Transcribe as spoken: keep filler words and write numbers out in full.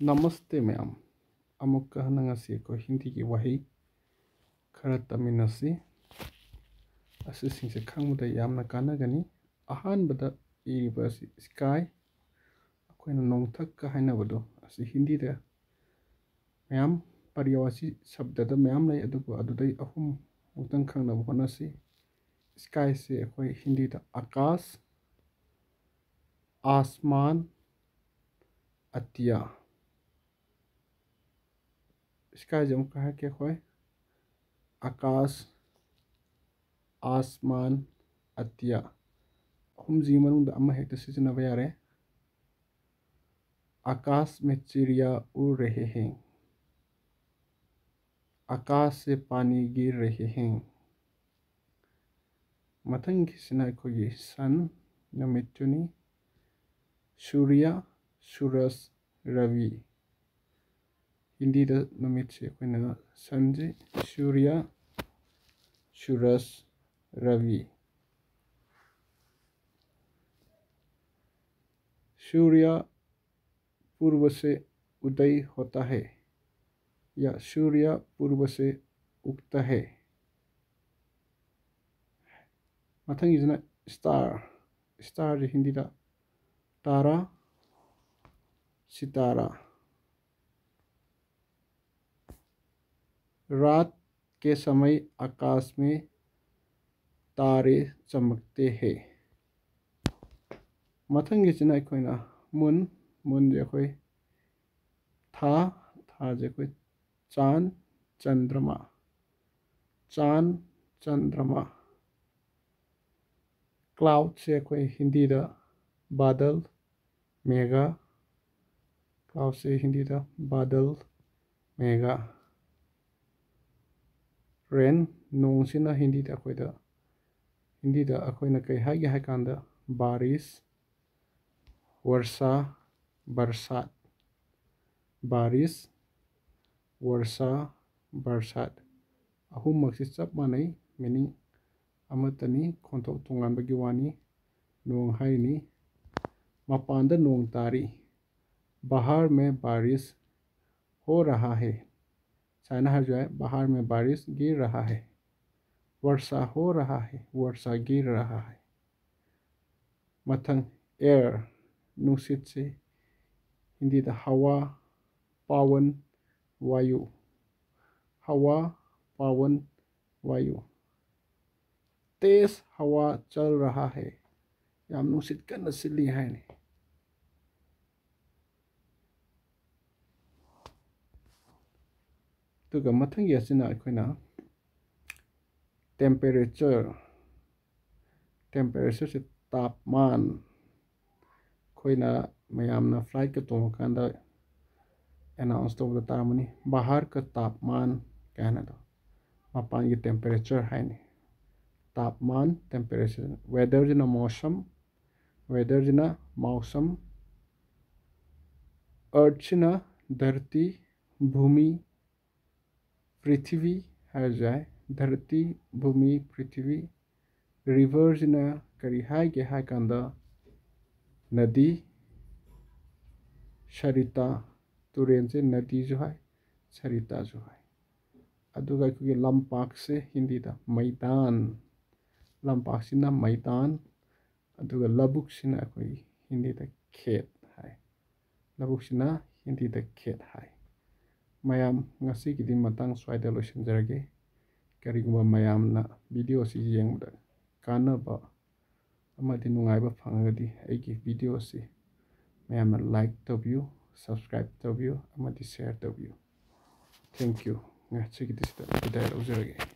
ꯅꯃꯁꯇꯦ ꯃꯌꯥꯝ꯫ ꯑꯃꯨꯛꯀ ꯍꯟꯅ ꯉꯁꯤ ꯑꯩꯈꯣꯏ ꯍꯤꯟꯗꯤꯒꯤ ꯋꯥꯍꯩ ꯈꯔ ꯇꯝꯃꯤꯟꯅꯁꯤ꯫ ꯑꯁꯤꯁꯤꯡꯁꯦ ꯈꯪꯕꯗ ꯌꯥꯝꯅ ꯀꯥꯟꯅꯒꯅꯤ꯫ ꯑꯍꯥꯟꯕꯗ ꯏꯔꯤꯕ ꯑꯁꯤ ꯁ꯭ꯀꯥꯏ, ꯑꯩꯈꯣꯏꯅ ꯅꯣꯡꯊꯛꯀ ꯍꯥꯏꯅꯕꯗꯣ, ꯑꯁꯤ ꯍꯤꯟꯗꯤꯗ ꯃꯌꯥꯝ, ꯄꯔꯤꯌꯥ ꯑꯁꯤ ꯁꯕꯗꯗ ꯃꯌꯥꯝ ꯂꯩ, ꯑꯗꯨꯕꯨ ꯑꯗꯨꯗꯩ ꯑꯍꯨꯝ ꯃꯨꯛꯇꯪ ꯈꯪꯅꯕ ꯍꯣꯠꯅꯁꯤ꯫ ꯁ꯭ꯀꯥꯏꯁꯦ ꯑꯩꯈꯣꯏ ꯍꯤꯟꯗꯤꯗ ꯑꯀꯥꯁ, ꯑꯥꯁꯃꯥꯟ, ꯑꯇꯤꯌꯥ꯫ ꯁ꯭ꯀꯥꯏꯁꯦ ꯑꯃꯨꯛꯀ ꯍꯥꯏꯔꯛꯀꯦ ꯑꯩꯈꯣꯏ: ꯑꯀꯥꯁ, ꯑꯥꯁꯃꯥꯟ, ꯑꯇꯤꯌꯥ꯫ ꯑꯍꯨꯝꯁꯤꯒꯤ ꯃꯅꯨꯡꯗ ꯑꯃ ꯍꯦꯛꯇ ꯁꯤꯖꯤꯟꯅꯕ ꯌꯥꯔꯦ꯫ आकाश में चिड़िया उड़ रहे हैं। आकाश से पानी गिर रहे हैं꯫ ꯃꯊꯪꯒꯤꯁꯤꯅ ꯑꯩꯈꯣꯏꯒꯤ ꯁꯟ, ꯅꯨꯃꯤꯠꯇꯨꯅꯤ꯫ ꯁꯨꯔꯤꯌꯥ, ꯁꯨꯔꯖ, ꯔꯕꯤ꯫ ꯍꯤꯟꯗꯤꯗ ꯅꯨꯃꯤꯠꯁꯦ ꯑꯩꯈꯣꯏꯅ ꯁꯟꯁꯤ ꯁꯨꯔꯤꯌꯥ, ꯁꯨꯔꯖ, ꯔꯕꯤ꯫ सूर्य पूर्व से उदय होता है या सूर्य पूर्व से उगता है। ꯃꯊꯪꯒꯤꯁꯤꯅ ꯁ꯭ꯇꯥꯔ꯫ ꯁ꯭ꯇꯥꯔꯁꯦ ꯍꯤꯟꯗꯤꯗ ꯇꯥꯔꯥ, ꯁꯤꯇꯥꯔꯥ꯫ रात के समय आकाश में तारे चमकते हैं। ꯃꯊꯪꯒꯤꯁꯤꯅ ꯑꯩꯈꯣꯏꯅ ꯃꯨꯟ, ꯃꯨꯟꯁꯦ ꯑꯩꯈꯣꯏ ꯊꯥ, ꯊꯥꯁꯦ ꯑꯩꯈꯣꯏ ꯆꯥꯟ, ꯆꯟꯗ꯭ꯔꯃꯥ, ꯆꯥꯟ, ꯆꯟꯗ꯭ꯔꯃꯥ꯫ ꯀ꯭ꯂꯥꯎꯗꯁꯦ ꯑꯩꯈꯣꯏ ꯍꯤꯟꯗꯤꯗ ꯕꯥꯗꯜ, ꯃꯦꯘꯥ꯫ ꯀ꯭ꯂꯥꯎꯗꯁꯦ ꯍꯤꯟꯗꯤꯗ ꯕꯥꯗꯜ, ꯃꯦꯘꯥ꯫ ꯔꯦꯟ, ꯅꯣꯡꯁꯤꯅ ꯍꯤꯟꯗꯤꯗ ꯑꯩꯈꯣꯏꯗ, ꯍꯤꯟꯗꯤꯗ ꯑꯩꯈꯣꯏꯅ ꯀꯩ ꯍꯥꯏꯒꯦ ꯍꯥꯏ ꯀꯥꯟꯗ ꯕꯥꯔꯤꯁ, ꯋꯔꯁꯥ, ꯕꯔꯁꯥꯠ꯫ ꯕꯥꯔꯤꯁ, ꯋꯔꯁꯥ, ꯕꯔꯁꯥꯠ꯫ ꯑꯍꯨꯝꯃꯛꯁꯤ ꯆꯞ ꯃꯥꯟꯅꯩ, ꯃꯤꯅꯤꯡ ꯑꯃꯠꯇꯅꯤ, ꯈꯣꯟꯊꯣꯛ ꯇꯣꯉꯥꯟꯕꯒꯤ ꯋꯥꯅꯤ꯫ ꯅꯣꯡ ꯍꯥꯏꯔꯤꯅꯤ, ꯃꯄꯥꯟꯗ ꯅꯣꯡ ꯇꯥꯔꯤ꯫ बाहर में बारिश हो रहा है, ꯁꯨꯃꯥꯏꯅ ꯍꯥꯏꯔꯁꯨ ꯌꯥꯏ, बाहर में बारिश गिर रहा है, वर्षा हो रहा है, वर्षा गिर रहा है꯫ ꯃꯊꯪ, air, ꯅꯨꯡꯁꯤꯠꯁꯦ ꯍꯤꯟꯗꯤꯗ हवा, पवन, वायु, हवा, पवन, वायु। तेज हवा चल रहा है, ꯌꯥꯝ ꯅꯨꯡꯁꯤꯠ ꯀꯟꯅ ꯁꯤꯠꯂꯤ ꯍꯥꯏꯅꯤ꯫ ꯑꯗꯨꯒ ꯃꯊꯪꯒꯤ ꯑꯁꯤꯅ ꯑꯩꯈꯣꯏꯅ temperature, temperatureꯁꯦ ꯇꯥꯞꯃꯥꯟ, ꯑꯩꯈꯣꯏꯅ ꯃꯌꯥꯝꯅ flightꯀ ꯇꯣꯡꯉꯀꯥꯟꯗ announce ꯇꯧꯕꯗ ꯇꯥꯔꯝꯃꯅꯤ, बाहर का तापमान ꯀꯥꯏꯅꯗꯣ, ꯃꯄꯥꯟꯒꯤ temperature ꯍꯥꯏꯅꯤ꯫ तापमान, temperature, weatherꯁꯤꯅ मौसम, weatherꯁꯤꯅ मौसम, earthꯁꯤꯅ धरती, भूमि, पृथ्वी ꯍꯥꯏꯔꯁꯨ ꯌꯥꯏ, धरती, भूमि, पृथ्वी, riverꯁꯤꯅ ꯀꯔꯤ ꯍꯥꯏꯒꯦ ꯍꯥꯏ ꯀꯥꯟꯗ नदी, सरिता, ꯇꯨꯔꯦꯟꯁꯦ नदीꯁꯨ ꯍꯥꯏ, सरिताꯁꯨ ꯍꯥꯏ꯫ ꯑꯗꯨꯒ ꯑꯩꯈꯣꯏꯒꯤ ꯂꯝꯄꯥꯛꯁꯦ ꯍꯤꯟꯗꯤꯗ मैदान, ꯂꯝꯄꯥꯛꯁꯤꯅ मैदान, ꯑꯗꯨꯒ ꯂꯧꯕꯨꯛꯁꯤꯅ ꯑꯩꯈꯣꯏ ꯍꯤꯟꯗꯤꯗ खेत ꯍꯥꯏ꯫ ꯂꯧꯕꯨꯛꯁꯤꯅ ꯍꯤꯟꯗꯤꯗ खेत ꯍꯥꯏ꯫ ꯃꯌꯥꯝ, ꯉꯁꯤꯒꯤꯗꯤ ꯃꯇꯥꯡ ꯁ꯭ꯋꯥꯏꯗ ꯂꯣꯏꯁꯤꯟꯖꯔꯒꯦ꯫ ꯀꯔꯤꯒꯨꯝꯕ ꯃꯌꯥꯝꯅ videoꯁꯤ ꯌꯦꯡꯕꯗ ꯀꯥꯟꯅꯕ ꯑꯃꯗꯤ ꯅꯨꯡꯉꯥꯏꯕ ꯐꯪꯉꯒꯗꯤ ꯑꯩꯒꯤ videoꯁꯤ ꯃꯌꯥꯝꯅ like ꯇꯧꯕꯤꯌꯨ, subscribe ꯇꯧꯕꯤꯌꯨ ꯑꯃꯗꯤ share ꯇꯧꯕꯤꯌꯨ꯫ Thank you꯫ ꯉꯁꯤꯒꯤꯗꯤ ꯁꯤꯗ ꯕꯤꯗꯥꯏ ꯂꯧꯖꯔꯒꯦ꯫